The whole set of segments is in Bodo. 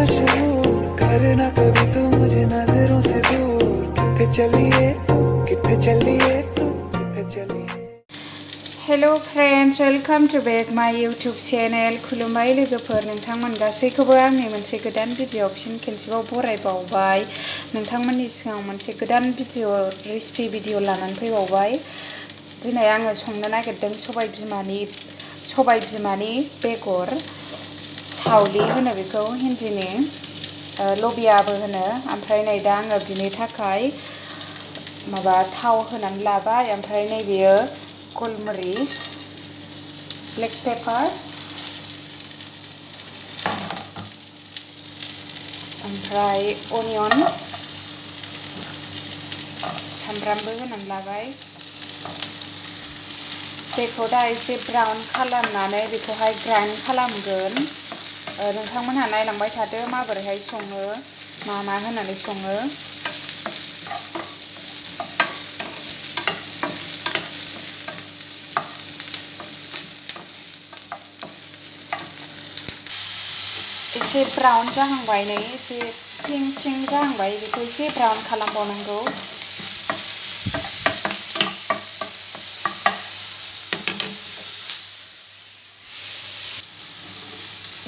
मशहूर करना कभी तो मुझे नजरों से दूर कितने चलिए कितने चलिए कितने चलिए Hello friends, welcome to back my YouTube channel. खुलुमबाय लोगोफोर नोंथांमोन गासैखौबो आंनि मोनसे गोदान भिडिअ फिन खेनसेबाव बरायबावबाय नोंथांमोननि सिगाङाव मोनसे गोदान भिडिअ रेसिपि भिडिअ लानानै फैबावबाय दिनै आङो संनो नागिरदों सबाय बिमानि बेगर सावलि होनो बेखौ हिन्दिनि लबियाबो होनो ओमफ्राय नै दा आङो बिनि थाखाय माबा थाव होनानै लाबाय ओमफ्राय नैबेयो गलमरिच ब्लेक पेपार ओमफ्राय अनियन सामब्रामबो होनानै लाबाय बेखौ दा एसे ब्राउन खालामनानै बेखौहाय ग्राइन्ड खालामगोन नोंथांमोनहा नायलांबाय थादो माबोरैहाय सङो मा होनानै सङो एसे ब्राउन जाहांबाय नै एसे पिंक जाहांबाय बेखौ एसे ब्राउन खालामबावनांगौ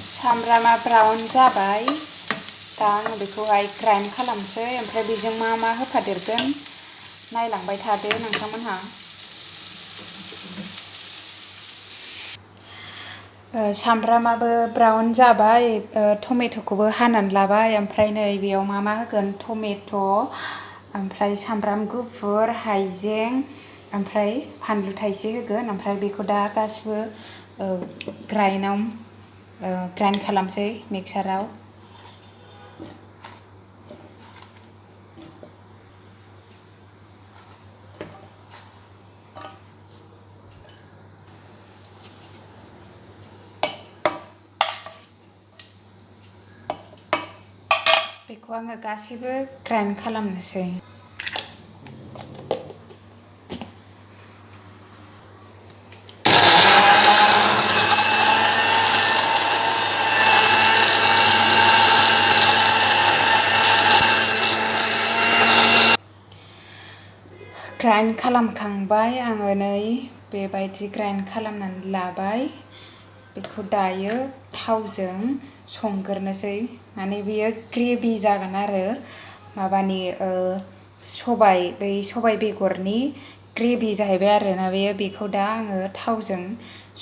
सामब्रामा ब्राउन जाबाय दा आङो बेखौहाय ग्राइन्ड खालामसै ओमफ्राय बेजों मा होफादेरगोन नायलांबाय थादो नोंथांमोनहा सामब्रामाबो ब्राउन जाबाय टमेट'खौबो हानानै लाबाय ओमफ्राय नै बेयाव मा होगोन टमेट' ओमफ्राय सामब्राम गुफुर हाइजें ओमफ्राय फानलु थाइसे होगोन ओमफ्राय बेखौ दा गासिबो ग्राइन्ड खालामसै मिक्साराव बेखौ आङो गासैबो ग्राइन्ड खालामनोसै ग्राइन्ड खालामखांबाय आङो नै बेबायदि ग्राइन्ड खालामनानै लाबाय बेखौ दायो थावजों संग्रोनोसै माने बेयो ग्रेभि जागोन आरो माबानि सबाय बेगरनि ग्रेभि जाहैबाय आरोना बेखौ दा आङो थावजों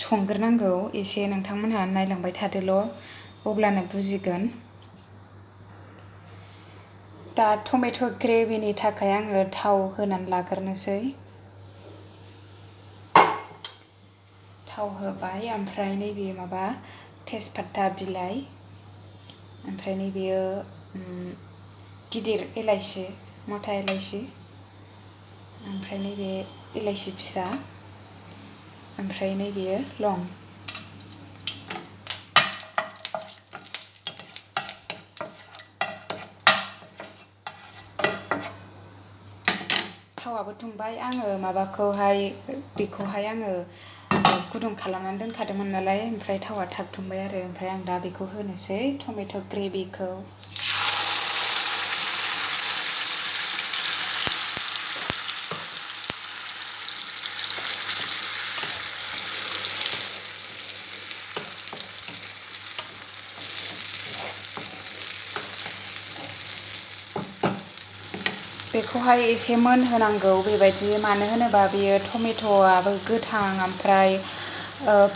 संग्रोनांगौ एसे नोंथांमोनहा नायलांबाय थादोल' अब्लानो बुजिगोन दा टमेट' ग्रेभिनि थाखाय आङो थाव होनानै लाग्रोनोसै थाव होबाय ओमफ्राय नैबे माबा तेजपाता बिलाइ ओमफ्राय नैबेयो गिदिर इलाइसि मथा इलाइसि ओमफ्राय नैबे इलाइसि फिसा ओमफ्राय नैबेयो लं थावाबो दुंबाय आङो बेखौहाय आङो गुदुं खालामनानै दोनखादोंमोन नालाय ओमफ्राय थावा थाब दुंबाय आरो ओमफ्राय आं दा बेखौ होनोसै टमेट' ग्रेभिखौ बेखौहाय एसे मोनहोनांगौ बेबायदि मानो होनोबा बेयो टमेट'आबो गोथां ओमफ्राय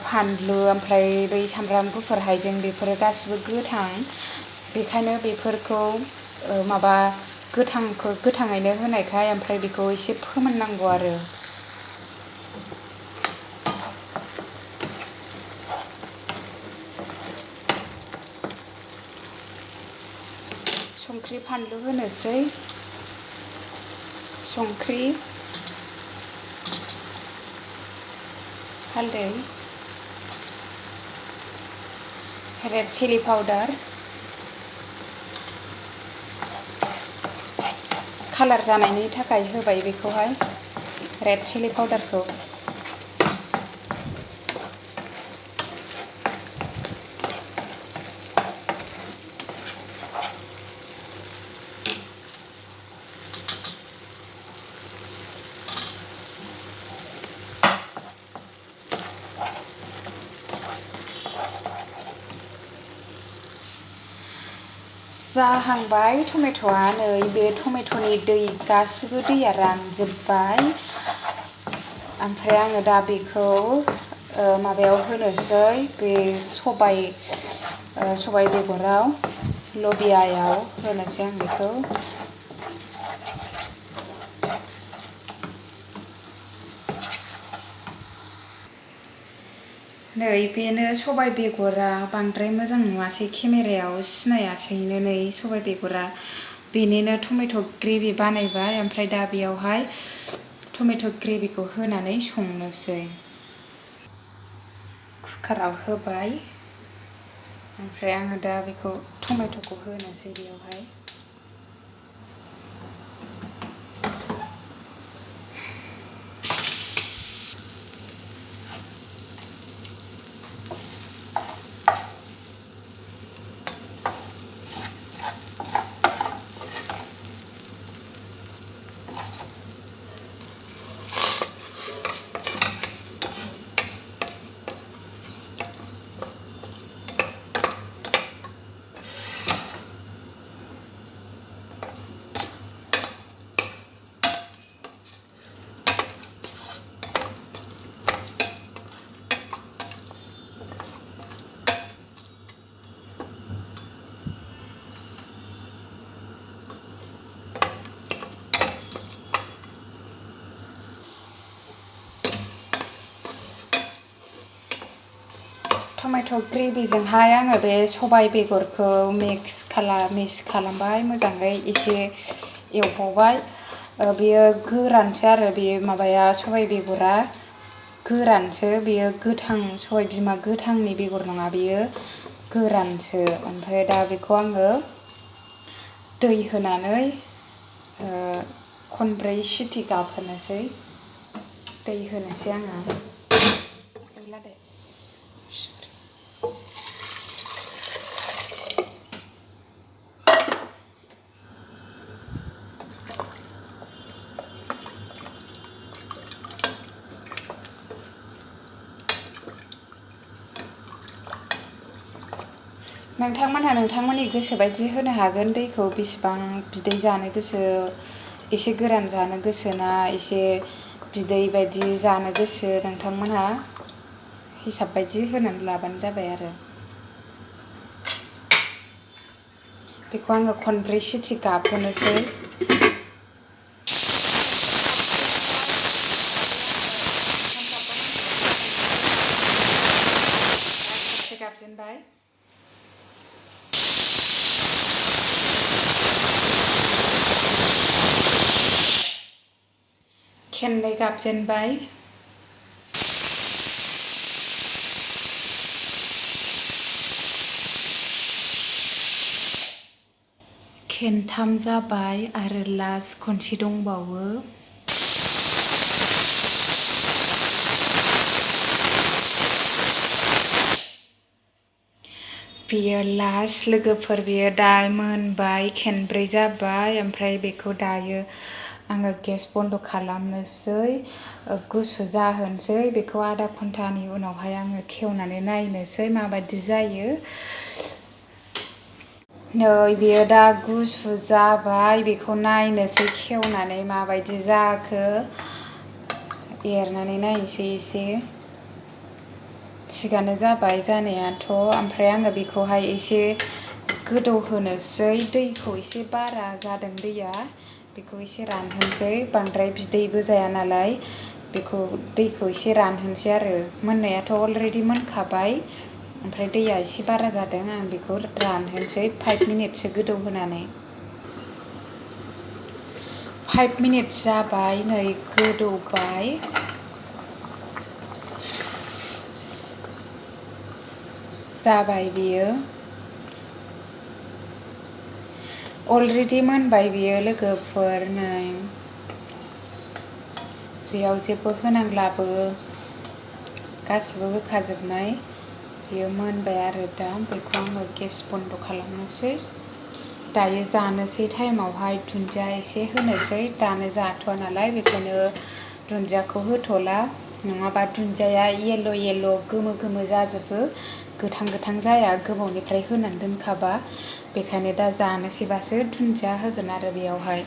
फानलु ओमफ्राय बै सामब्राम गुफुर हाइजें बेफोरो गासिबो गोथां बेखायनो बेफोरखौ गोथाङैनो होनायखाय ओमफ्राय बेखौ एसे फोमोननांगौ आरो संख्रि फानलु होनोसै संख्रि हालदै रेड चिली पाउडार कालार जानायनि थाखाय होबाय बेखौहाय रेड चिली पाउडारखौ जाहांबाय टमेट'आ नै बे टमेट'नि दै गासिबो दैया रानजोब्बाय ओमफ्राय आङो दा बेखौ माबायाव होनोसै बे सबाय बेगराव लबियायाव होनोसै आं बेखौ नै बेनो सबाय बेगरा बांद्राय मोजां नुवासै केमेरायाव सिनायासैनो नै सबाय बेगरा बेनिनो टमेट' ग्रेभि बानायबाय ओमफ्राय दा बेयावहाय टमेट' ग्रेभिखौ होनानै संनोसै कुकाराव होबाय ओमफ्राय आङो दा बेखौ टमेट'खौ होनोसै बेयावहाय टमेट' ग्रेभिजोंहाय आङो बे सबाय बेगरखौ मिक्स खालामबाय मोजाङै एसे एवबावबाय बेयो गोरानसो आरो बे माबाया सबाय बेगरा गोरानसो बेयो गोथां सबाय बिमा गोथांनि बेगर नङा बेयो गोरानसो ओमफ्राय दा बेखौ आङो दै होनानै खनब्रै सिटि गाबहोनोसै दै होनोसै आङो गैला दे नोंथांमोनहा नोंथांमोननि गोसो बायदि होनो हागोन दैखौ बेसेबां बिदै जानो गोसो एसे गोरान जानो गोसो ना एसे बिदै बायदि जानो गोसो नोंथांमोनहा हिसाब बायदि होनानै लाबानो जाबाय आरो बेखौ आङो खनब्रै सिटि गाबहोनोसै गाबजेनबाय खेननै गाबजेनबाय खेनथाम जाबाय आरो लास्ट खनसे दंबावो बेयो लास्ट लोगोफोर बेयो दा मोनबाय खेनब्रै जाबाय ओमफ्राय बेखौ दायो आङो गेस बन्द खालामनोसै गुसु जाहोनोसै बेखौ आधा घन्टानि उनावहाय आङो खेवनानै नायनोसै माबायदि जायो नै बेयो दा गुसु जाबाय बेखौ नायनोसै खेवनानै माबायदि जाखो एरनानै नायनोसै एसे थिगानो जाबाय जानायाथ' ओमफ्राय आङो बेखौहाय एसे गोदौ होनोसै दैखौ एसे बारा जादों दैया बेखौ एसे रानहोनोसै बांद्राय बिदैबो जाया नालाय बेखौ दैखौ एसे रानहोनोसै आरो मोननायाथ' अलरेडि मोनखाबाय ओमफ्राय दैया एसे बारा जादों आं बेखौ रानहोनोसै 5 मिनिटसो गोदौ होनानै 5 मिनिट जाबाय नै गोदौबाय जाबाय बियो अलरेडि मोनबाय बियो लोगोफोर नै बेयाव जेबो होनांलाबो गासिबो होखाजोबनाय बियो मोनबाय आरो दा बेखौ आङो गेस बन्द खालामनोसै दायो जानोसै टाइमावहाय दुन्दिया एसे होनोसै दानो जाथ'आ नालाय बेखायनो दुन्दियाखौ होथ'ला नङाबा दुन्दिया येल्ल' येल्ल' गोमो गोमो जाजोबो, गोथां गोथां जाया गोबावनिफ्राय होनानै दोनखाबा। बेखायनो दा जानोसैबासो दुन्दिया होगोन आरो बेयावहाय।